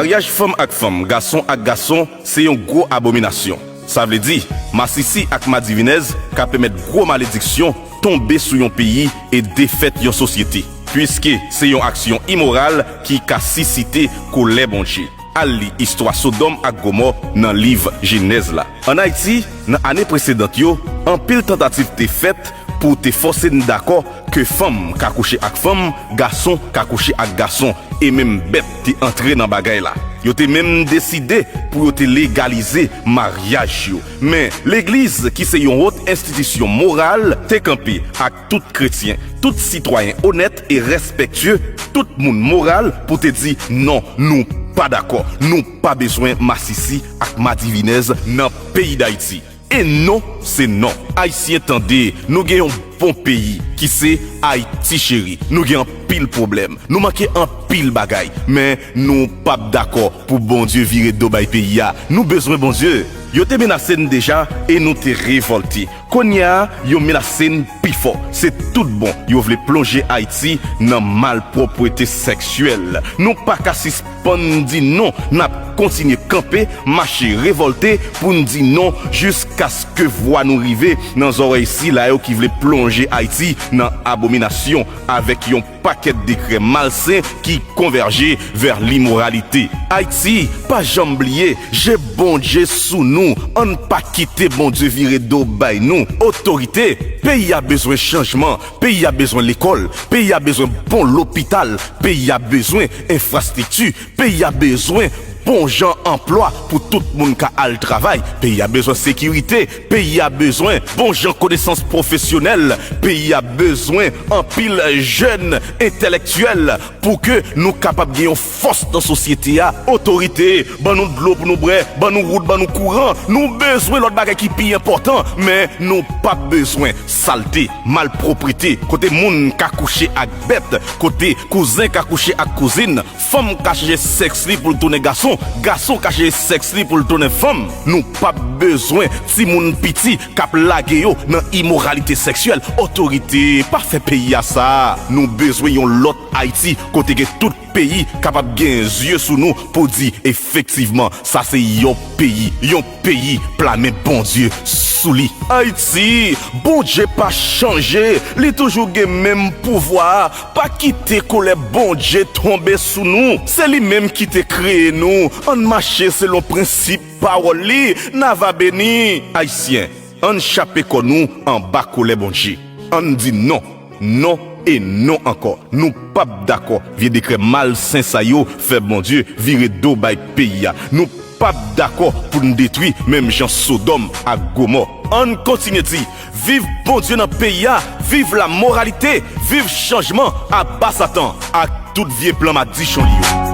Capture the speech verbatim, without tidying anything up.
Maryaj fanm ak fanm, gason ak gason, se yon gwo abominasyon. Sa vle di, masisi ak madivinèz ka pèmèt gwo malediksyon tonbe sou yon peyi e defèt yon sosyete, piske se yon aksyon imoral ki ka sisite kolè Bondye. Al li istwa Sodòm ak Gomò nan liv Jenèz la. Ann Ayiti, nan ane presedan yo, anpil tantativ te fèt pou te fòse n dakò ke fanm ka kouche ak fanm, gason ka kouche ak gason, e menm bèt te antre nan bagay la. Yo te menm deside pou yo te legalize maryaj yo. Men, legliz, ki se yon wot enstitisyon moral, te kanpe ak tout kretyen, tout sitwayen onèt e rèspèktye, tout moun moral pou te di non, nou pa dakò, nou pa bezwen masisi ak madivinèz nan peyi Dayiti. E non, se non. Ayisyen, tande, nou gen yon bon peyi ki se Ayiti cheri. Nou gen anpil pwoblèm, nou manke anpil bagay, men nou p ap dakò pou Bondye vire do bay peyi a. Nou bezwen Bondye. Yo te menase n deja e nou te revòlte. Kounye a, yo menase n pi fò. Se tout bon, yo vle plonje Ayiti nan malpwòpte sèksyèl. Nou pa ka sispann di non, n ap kontinye kanpe, mache, revòlte pou n di non jiskaske vwa nou rive nan zòrèy sila yo ki vle plonje Ayiti nan abominasyon avèk yon pakèt dekrè malsen ki konvèje vè limoralite. Ayiti, pa janm bliye, je Bondye sou nou. Ann pa kite Bondye vire do bay nou. Otorite, peyi a bezwen chanjman, peyi a bezwen lekòl, peyi a bezwen bon lopital, peyi a bezwen enfrastrikti, peyi a bezwen bon jan anplwa pou tout moun ka al travay, peyi a bezwen sekirite, peyi a bezwen bon jan konesans pwofesyonèl, peyi a bezwen anpil jèn entèlèktyèl pou ke nou kapab gen yon fòs nan sosyete a. Otorite, ban nou dlo pou nou bwè, ban nou wout, ban nou kouran. Nou bezwen lòt bagay ki pi enpòtan, men nou p ap bezwen salte, malpwòpte, kote moun ka kouche ak bèt, kote kouzen ka kouche ak kouzin, fanm ka chanje sèks li pou l tounen gason, gason ka chanje sèks li pou l tounen fanm. Nou p ap bezwen timoun piti k ap lage yo nan imoralite sèksyèl. Otorite, pa fè peyi a sa. Nou bezwen yon lòt Ayiti kote gen tout peyi kapab gen zye sou nou pou di efektivman, sa se yon peyi, yon peyi pla men Bondye sou li. Ayiti, Bondye pa chanje, li toujou gen menm pouvwa a. Pa kite kolè Bondye tonbe sou nou. Se li menm ki te kreye nou. Ann mache selon prensip pawòl li, n a va beni. Ayisyen, ann chape kò nou anba kolè Bondye. Ann di non, non e non ankò. Nou p ap dakò vye dekrè malsen sa yo fè Bondye vire do bay peyi a. Nou p ap dakò pou n detwi menm jan Sodòm ak Gomò. Ann kontinye di, viv Bondye nan peyi a, viv lamoralite, viv chanjman, aba Satan ak tout vye plan madichon li yo.